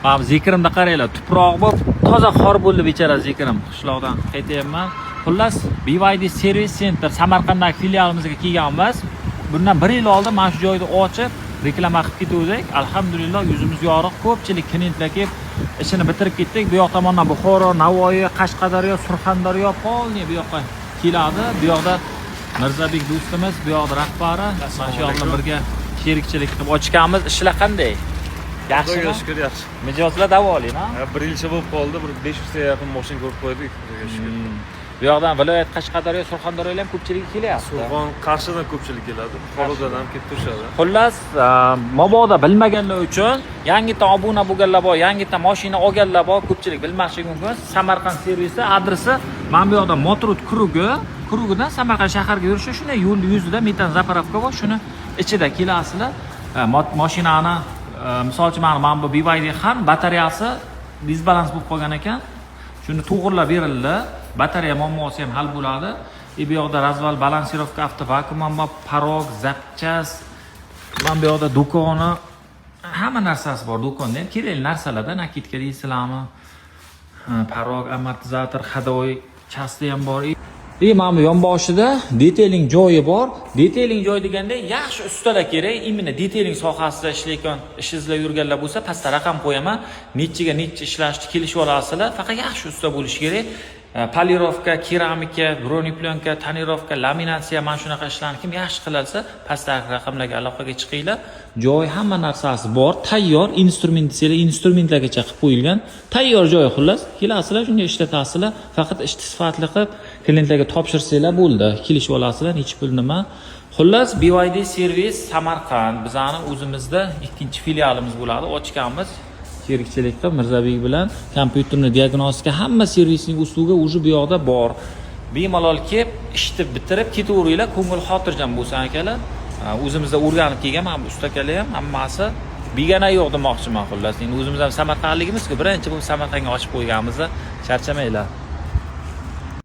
Mana bu Zeekrimda qaranglar, tuproq bo'lib, toza xor bo'ldi bechora Zeekrim. Qishloqdan qaytyapman. Xullas, BYD Service Center Samarqanddagi filialimizga kelganmiz. Bundan bir yil oldin mana shu joyda ochib, reklama qilib ketuvdik. Alhamdulillah, yuzimiz yorug', ko'pchilik klientlar kelib ishini bitirib ketdik. Bu yoq tomondan Buxoro, Navoiy, Qashqadaryo, Surxondaryo полный bu yoqqa keladi. Bu yoqda Mirzabek do'stimiz, bu yoqda rahbari, mana shu yoq bilan birga sherikchilik qilib ochganmiz. Ishlar qanday? Xudoga Yaxshimi? shukur, yaxshi. Mijozlar davoliymi? Ha, bir yilcha bo'lib qoldi, bir 500 ta yaqin mashina ko'rib qo'ydik, Xudoga shukur. Bu yoqdan viloyat, Qashqadaryo, Surxondaryolar ham ko'pchiligi kelyapti. Surxon, Qarshidan ko'pchilik keladi, Buxorodan ham kelib turishadi. Xullas, mabodo bilmaganlar uchun, yangidan obuna bo'lganlar bor, yangidan mashina olganlar bor, ko'pchilik bilmasligi mumkin. Samarqand servisi adresi mana bu yoqda, Motrud круг i, круг idan Samarqand shaharga yurishi, shunday yo'l yuzida metan заправка bor, shuni ichida kelasizlar. Mashinani, misol uchun, mana bu BYD ham batareyasi дисбаланс bo'lib qolgan ekan. Shuni to'g'irlab berildi. Batareya muammosi ham hal bo'ladi. И bu yoqda развал, балансировка, автовакуум ham bor, порог, запчасть, mana bu yoqda do'koni, hamma narsasi bor do'konda ham, kerakli narsalarda, накидка deysizlarmi, порог, amortizator, ходовой части ham bor. И mana bu yonboshida detailing joyi bor. Detailing joy deganda yaxshi ustalar kerak, именно detailing sohasida ishlayotgan, ish izlab yurganlar bo'lsa, pastda raqam qo'yaman, nechiga nechi ishlashni kelishib olasizlar. Faqat yaxshi usta bo'lishi kerak. Полировка, keramika, бронеплёнка, тонировка, laminatsiya, mana shunaqa ishlarni kim yaxshi qilsa, pastdagi raqamlarga aloqaga chiqinglar. Joy, hamma narsasi bor, tayyor, instrument desanglar, instrumentlargacha qilib qo'yilgan, tayyor joy. Xullas, kelasizlar, shunga ishlatasizlar. Faqat ishni sifatli qilib klientlarga topshirsanglar bo'ldi, kelishib olasizlar nechi pul, nima. Xullas, BYD servis Samarqand bizani o'zimizda ikkinchi filialimiz bo'ladi, ochganmiz sherikchilik qilib Mirzabek bilan. Kompyuterni diagnostika, hamma сервисный услуга уже bu yoqda bor. Bemalol kelib, ishni bitirib ketaveringlar, ko'ngil xotirjam bo'lsin, akalar. O'zimizda o'rganib kelgan mana bu usta akalar ham, hammasi, begona yo'q demoqchiman. Xullas, endi o'zimiz ham samarqandligimizku, birinchi bo'lib Samarqandga ochib qo'yganmiz. Charchamanglar.